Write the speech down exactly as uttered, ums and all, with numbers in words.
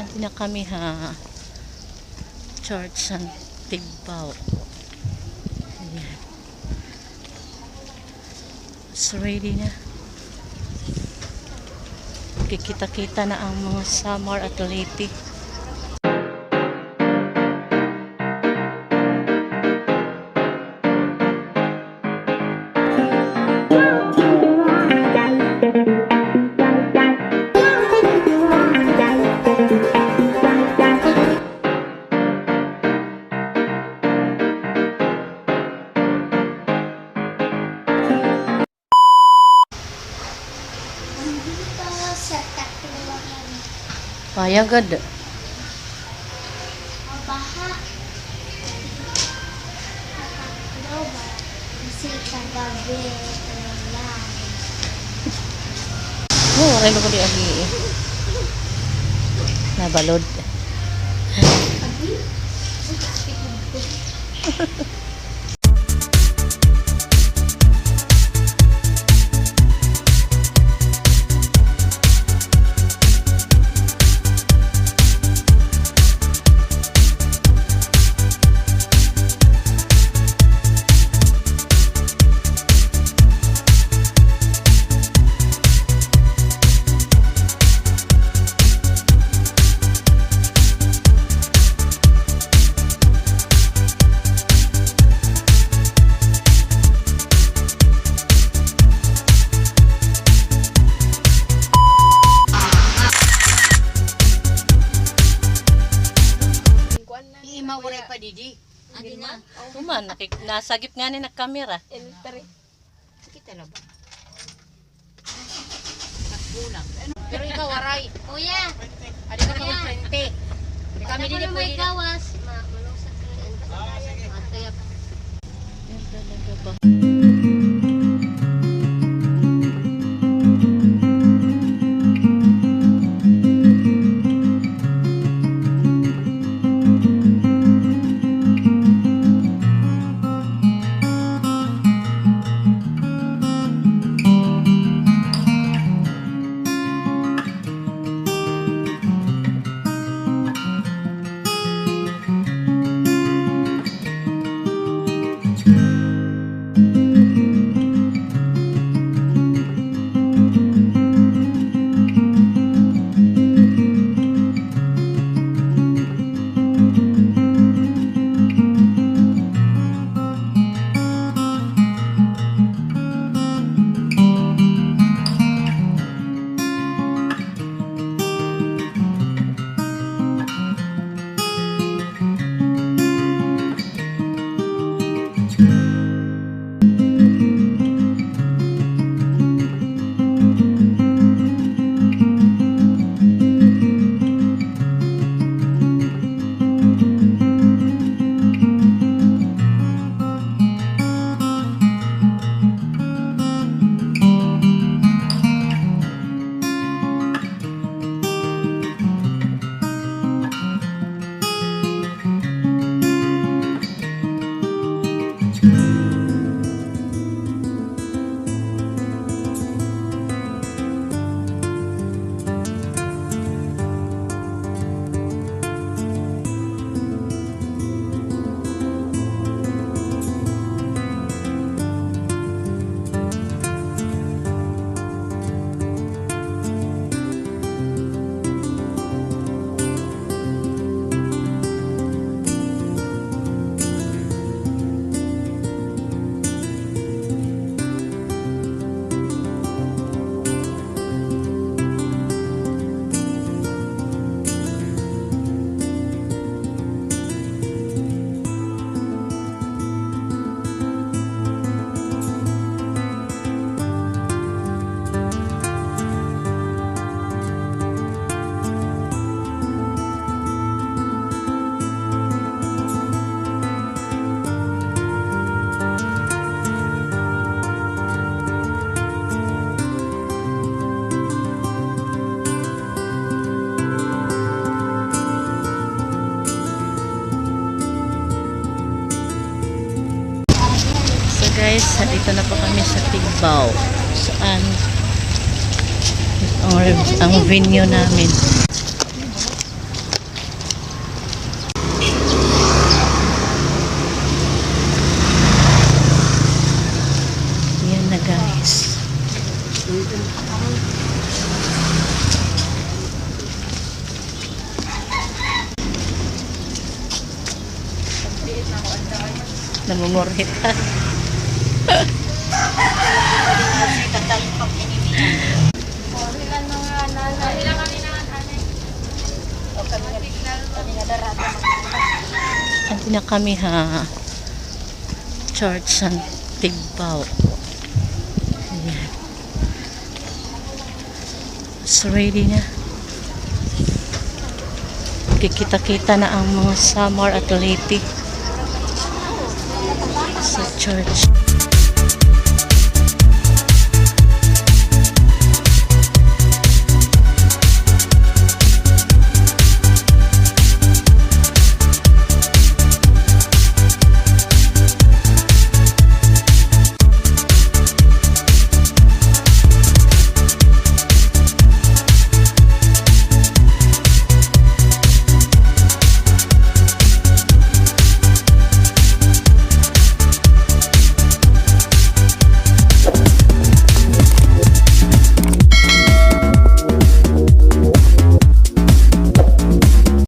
Andi na kami ha church han Tigbao. Ayan. Mas ready na. Kikita-kita na an mga Samar at Leyte. Nandito sa Tacloban. Payag gad. Mabaha. Sa Tacloban. Kasi kagabi, ulan. Oh, waray ba ko di agi eh. Nabalod. Abi? Ima, waray pa didi. Adi na. Human, nakik-, nasagip ngani na kamera. L three. Kita la ba? Nagkulang. Pero ikaw, waray. Kuya. Adi ka, kuya. Pagkumpleto. Kami didi pwede na. Gawas. Ma-, malusag ka rin. Ah, sige. Matuyap. Yan talaga ba? So guys, dito na po kami sa Tigbao. Saan ang, ang venue namin. Namumurhit ha. Adi na kami ha Church han Tigbao. Ayan. It's ready na. Kikita-kita na ang mga Samar at Leyte sa church.